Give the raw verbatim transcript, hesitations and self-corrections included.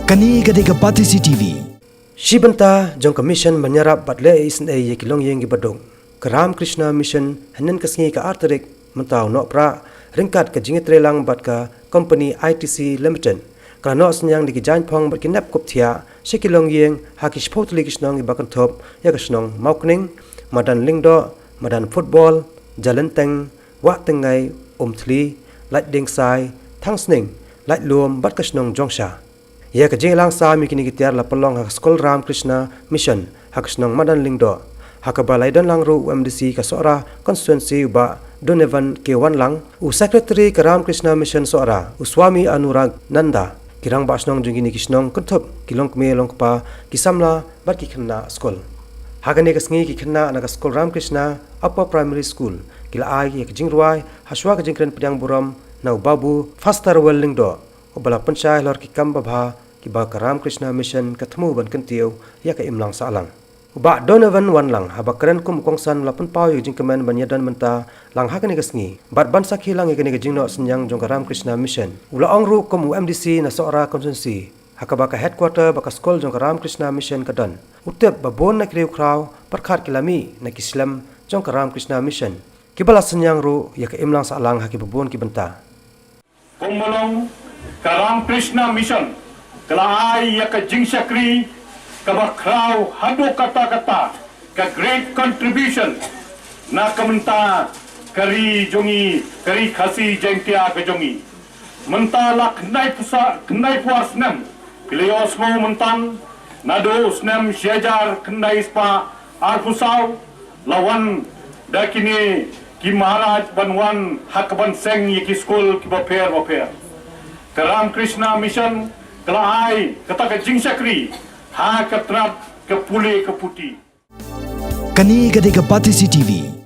Kane ka dei ka Batesi T V. Shi bynta jong ka mission ban ïarap bad leh isynei ïa ki longïing kiba duk, ka Ramakrishna Mission, hynnin ka sngi ka ar tarik mynta u Nohprah, ryngkat ka jingïatreilang bad ka company I T C Limited, ka la noh synñiang da ki jaiñphong bad ki nep kup thiah sha ki longïing ha ki shiphew tylli ki shnong kiba kynthup ïa ka shnong Mawkning, Madan Lyngdoh, Madan Football, Jalenteng, Wah Tyngai, Umthli, Laitdiengsai, Thangsning, Laitlum bad ka shnong Jongsha. Ïa ka jingïalang sam ïa kine ki tiar la pynlong ha ka skul Ramakrishna Mission ha ka shnong Madan Lyngdoh, ha kaba la ïadon lang ruh u M D C ka Sohra constituency u Bah Donovan K Wanlang, u secretary ka Ramakrishna Mission Sohra u Swami Anuragnanda, ki rangbah shnong jong kine ki shnong kynthup ki longkmie longkpa, ki samla bad ki khynnah skul. Ha kane ka sngi ki khynnah na ka skul Ramakrishna Upper Primary School ki la ai ïa ka jingrwai ha shuwa ka jingkren pdiang burom na u Babu Fasterwell Lyngdoh, uba la pynshai halor ki kam babha kiba ka Ramakrishna Mission ka thmu ban kyntiew ïa ka imlang sahlang. U Bah Donovan Wanlang, haba kren kum u kongsan, la pynpaw ïa ka jingkmen ban ïadon mynta lang ha kane ka sngi bad ban sakhi lang ïa kane ka jingnoh synñiang jong ka Ramakrishna Mission. U la ong ruh kum u M D C na Sohra constituency, ha kaba ka headquarter ba ka skul jong ka Ramakrishna Mission ka don, u tip ba bun na ki riewkhraw pyrkhat ki la mih na ki slem jong ka Ramakrishna Mission, kiba la synñiang ruh ïa ka imlang sahlang ha kiba bun ki bynta. Kumba long, ka Ramakrishna Mission ka la ai ïa ka jingshakri kaba khraw haduh katta katta, ka great contribution na ka bynta ka ri jong ngi, ka ri Khasi Jaiñtia ka jong ngi. Mynta la khyndai phew sa, khyndai phew ar snem ki la ïohsngew mynta, naduh u snem shi hajar khyndai spah arphew saw, la wan da kine ki Maharaj ban wan ha ka ban seng ïa ki skul kiba pher ba pher. Ka Ramakrishna Mission ka la ai kata ka jingshakri ha ka tnat ka pule ka puthi. Kane ka dei ka Batesi T V.